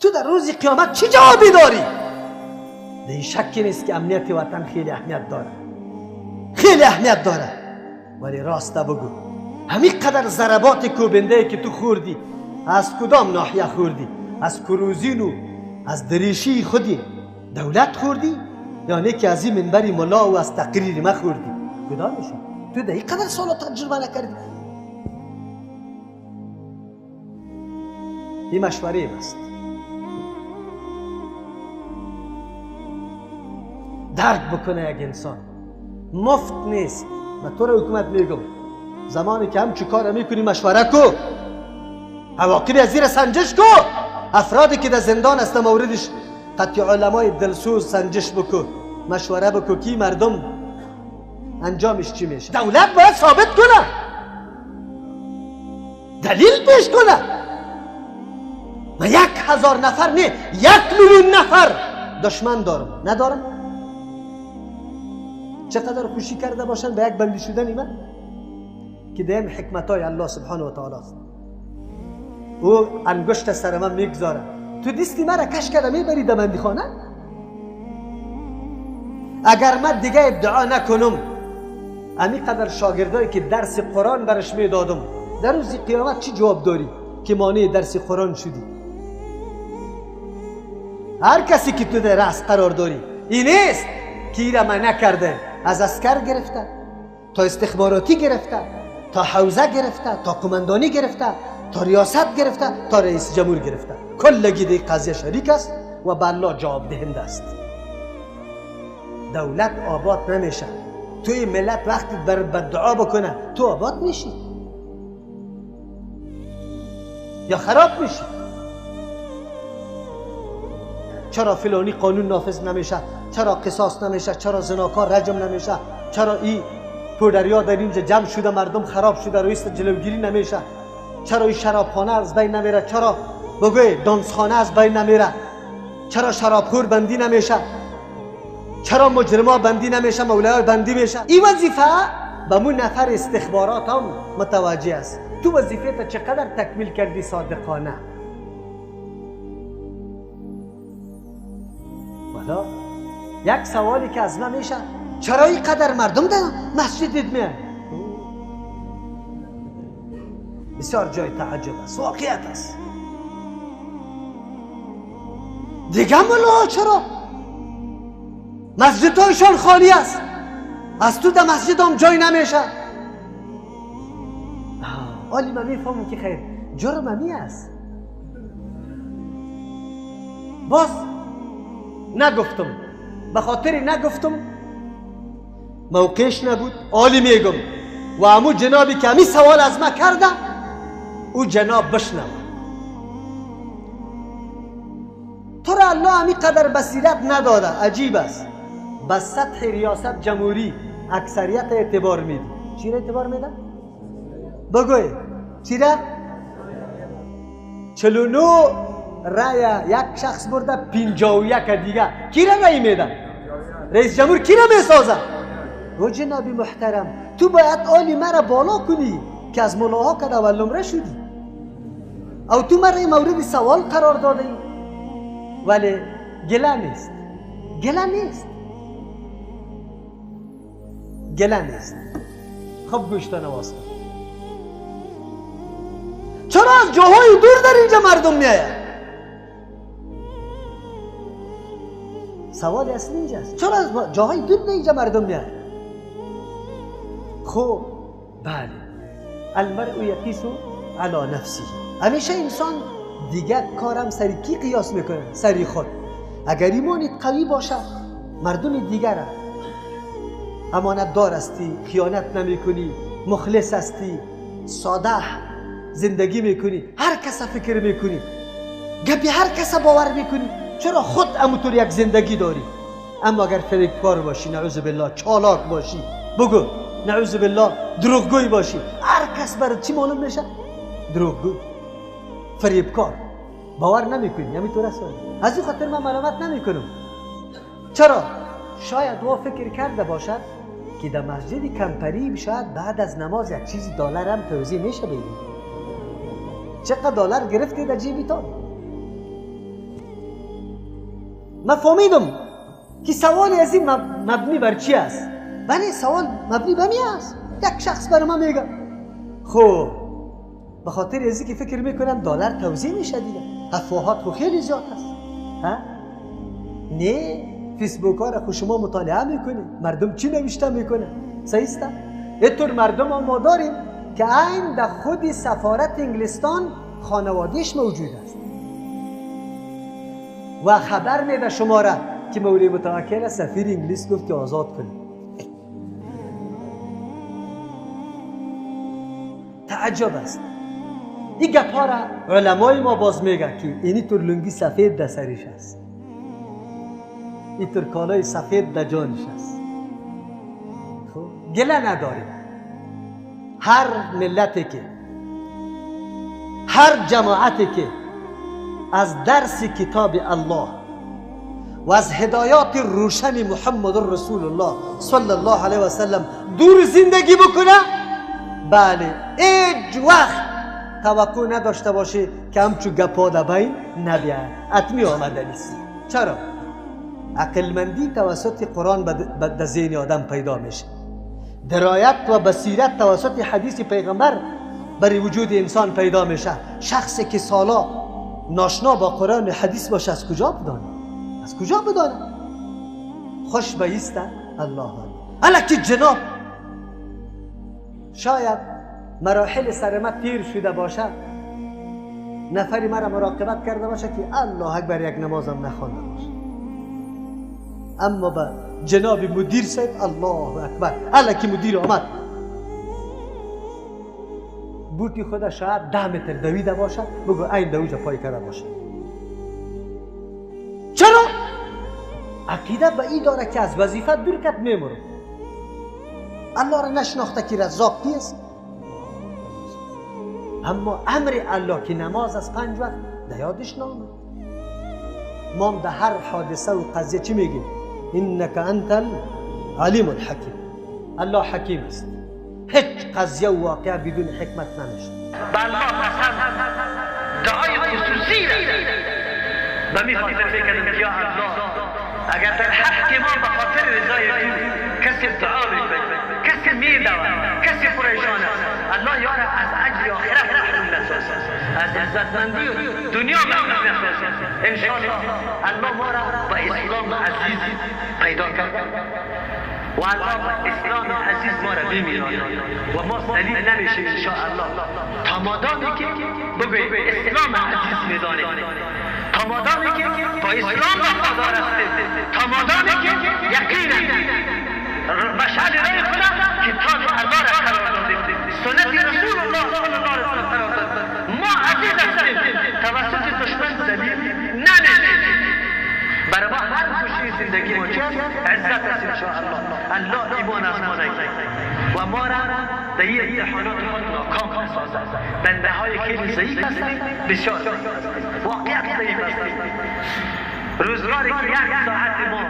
تو در روز قیامت چی جوابی داری؟ در این شکی نیست که امنیت وطن خیلی اهمیت داره، خیلی اهمیت داره، ولی راست بگو همین قدر ضربات کوبنده که تو خوردی از کدام ناحیه خوردی؟ از کروزین و از دریشی خودی دولت خوردی یا نه که از این منبر ملا و از تقریر ما خوردی؟ کدامشون؟ تو در این قدر سال تجربه نکردی. این مشوره است. درک بکنه یک انسان مفت نیست. من تو رو حکومت میگم زمانی که همچو کار میکنی مشوره کو، عواقب از زیر سنجش کو، افرادی که در زندان است موردش قطع علمای دلسوز سنجش بکو، مشوره بکو کی مردم انجامش چی میشه. دولت باید ثابت کنه، دلیل پیش کنه. من 1000 نفر نه، 1 میلیون نفر دشمن دارم، ندارم؟ چقدر خوشی کرده باشن به یک بندی شدن من که دیم حکمت های الله سبحانه و تعالی است. او انگشت سر من میگذاره، تو دستی مرا کش کرده میبری در بندی خانه. اگر من دیگه ادعا نکنم امی قدر شاگردایی که درس قرآن برش میدادم در روز قیامت چی جواب داری که مانع درس قرآن شدی؟ هر کسی که تو در رأس قرار داری این نیست که ایره من نکرده، از عسکر گرفته تا استخباراتی گرفته تا حوزه گرفته تا قماندانی گرفته تا ریاست گرفته تا رئیس جمهور گرفته، کلگی در قضیه شریک است و به الله جواب دهنده است. دولت آباد نمیشه. توی ملت وقتی بر بدعا بکنه تو آباد میشی یا خراب میشی. چرا فلانی قانون نافذ نمیشه؟ چرا قصاص نمیشه؟ چرا زناکار رجم نمیشه؟ چرا ای پودریا در اینجا جمع شده مردم خراب شده رویست جلوگیری نمیشه؟ چرا این شرابخانه از بین نمیره؟ چرا بگوی دانسخانه از بین نمیره؟ چرا شرابخور بندی نمیشه؟ چرا مجرما بندی نمیشه؟ مولای بندی میشه؟ این وظیفه به مون نفر استخبارات هم متوجه است. تو وظیفه تا چقدر تکمیل کردی صادقانه؟ والا یک سوالی که از من میشه، چرا اینقدر مردم در مسجد میان؟ بسیار جای تعجب است، واقعیت است. دیگه ملا چرا مسجدهایشان خالی است؟ از تو در مسجد هم جای نمیشه. حالی من میفهمم که خیر جرم همی است. باز نگفتم، به خاطر نگفتم موقعش نبود. عالی میگم و امو جنابی که همی سوال از ما کرده او جناب بشنوه. تو را الله همی قدر بصیرت نداده، عجیب است. به سطح ریاست جمهوری اکثریت اعتبار میدی. چی را اعتبار میده؟ بگوی چی را؟ 49 رای یک شخص برده، 51 دیگه کی را رای میده؟ رئیس جمهور کی را میسازه؟ او جنابی محترم تو باید آلی مرا بالا کنی که از ملاها که اول نمره شدی، او تو مرا مورد سوال قرار داده ای. ولی گله نیست، گله نیست، گله نیست. خب گوش تا نواز کن. چرا از جاهای دور در اینجا مردم میآید؟ سوال اصلی اینجاست، چرا از جاهای دور در اینجا مردم میآید؟ خب بله، المرء یقیس علی نفسه. همیشه انسان دیگه کارم سری کی قیاس میکنه؟ سری خود. اگر ایمانت قوی باشه مردم دیگر امانت دار هستی، خیانت نمیکنی، مخلص هستی، ساده زندگی میکنی، هر کس فکر میکنی، گپی هر کس باور میکنی، چرا خود اموطور یک زندگی داری. اما اگر فریبکار باشی، نعوذ بالله، چالاک باشی، بگو نعوذ بالله دروغگوی باشی، هر کس برات چی معلوم میشه؟ دروغگوی، فریبکار، باور نمیکنی. همینطور است. از این خاطر من ملامت نمیکنم. چرا؟ شاید او فکر کرده باشد که در مسجد کمپری شاید بعد از نماز یک چیزی دلار هم توزیع میشه. ببین چقدر دلار گرفتی در جیبی تو. من فهمیدم که سوال از این مبنی بر چی است. بله سوال مبنی بر می است. یک شخص بر ما میگه خب به خاطر از که فکر میکنم دلار توزیع میشه دیگه، افواهات خو خیلی زیاد است. ها نه، فیسبوک ها را خو شما مطالعه میکنی، مردم چی نوشته میکنه، صحیح است؟ اینطور مردم ما داریم که عین در خود سفارت انگلستان خانوادهش موجود است و خبر میده شما را که مولوی متوکل سفیر انگلیس گفت که آزاد کنید. تعجب است. این گپا را علمای ما باز میگه که اینی طور لنگی سفید در سرش است، این طور کالای سفید در جانش است. خب گله نداریم. هر ملتی که، هر جماعتی که از درس کتاب الله و از هدایات روشن محمد رسول الله صلی الله علیه و سلم دور زندگی بکنه، بله هیچ وقت توقع نداشته باشه که همچو گپا در بین نبیه، اتمی آمده نیست. چرا؟ عقلمندی توسط قرآن به ذهن آدم پیدا میشه، درایت و بصیرت توسط حدیث پیغمبر برای وجود انسان پیدا میشه. شخصی که سالا ناشنا با قرآن و حدیث باشه از کجا بدانه؟ از کجا بدانه؟ خوش بایسته الله الله. جناب شاید مراحل سر ما تیر شده باشه، نفری مرا مراقبت کرده باشه که الله اکبر یک نمازم نخوانده باشه، اما به جناب مدیر صاحب الله اکبر، الله که مدیر آمد بوتی خود شاید 10 متر دویده باشه، بگو این دویجا پای کرده باشه. چرا؟ عقیده به این داره که از وظیفه دور کد میمورم. الله را نشناخته که رزاق کیست، اما امر الله که نماز از 5 وقت در یادش نامد. ما در هر حادثه و قضیه چی میگیم؟ انک انت العلیم الحکیم. الله حکیم است، هیچ قضیه و واقعه بدون حکمت نمیشه. به الله قسم دعای خصوصی را به می خاطر میکردم که یا الله اگر در حق ما به خاطر رضای تو کسی دعا میکنه، کسی میدود، کسی پریشان است، الله یارا از اجر آخرت محروم نسازد، از عزتمندی دنیا محروم نسازد. انشاءالله الله ما را با اسلام عزیز پیدا کرد و الله با اسلام عزیز ما را بمیراند و ما ذلیل نمیشیم انشاءالله تا مادامی که بگوییم اسلام عزیز میدانیم، تا مادامی که با اسلام وفادار هستیم، تا مادامی که یقینا مشعل رای خدا کتاب الله را قرار دادیم، سنت رسول الله صلی الله علیه و سلم قرار دادیم، ما عزیز هستیم، توسط دشمن ذلیل نمیشیم. برای ما هر خوشی زندگی ما چه عزت است انشاءالله. الله ایمان از ما نگیرد و ما را در این امتحانات خود ناکام نسازد. بنده های خیلی ضعیف هستیم، بسیار واقعا ضعیف هستیم. روزگاری که یک ساعت ما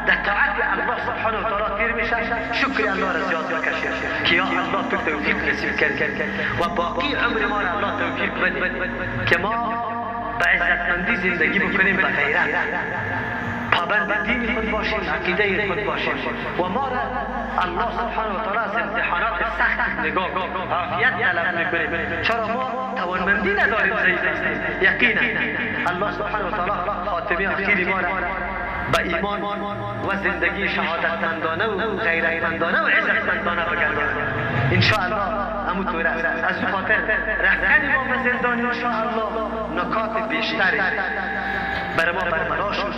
در طاعت الله سبحانه و تعالی تیر میشه، شکر الله را زیاد بکشیم که یا الله تو توفیق نصیب کرد و باقی عمر ما را الله توفیق بده که ما به عزتمندی زندگی بکنیم، به غیرت پابند دین خود باشیم، عقیده خود باشیم و ما را الله سبحانه و تعالی از امتحانات سخت نگاه عافیت طلب میکنیم. چرا ما توانمندی نداریم، ضعیف هستیم. یقینا الله سبحانه و تعالی خاتمه اخیر ما را به ایمان و زندگی شهادتمندانه و غیرتمندانه و عزتمندانه بگرداند انشاءالله. همون طور است. از او خاطر رفتن ما به زندان انشاءالله نکات بیشتری برای ما برملا شد،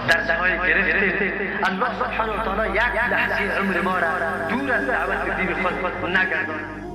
درس‌های گرفتیم. الله سبحانه و تعالی یک لحظه عمر ما را دور از دعوت دین خود نگرداند.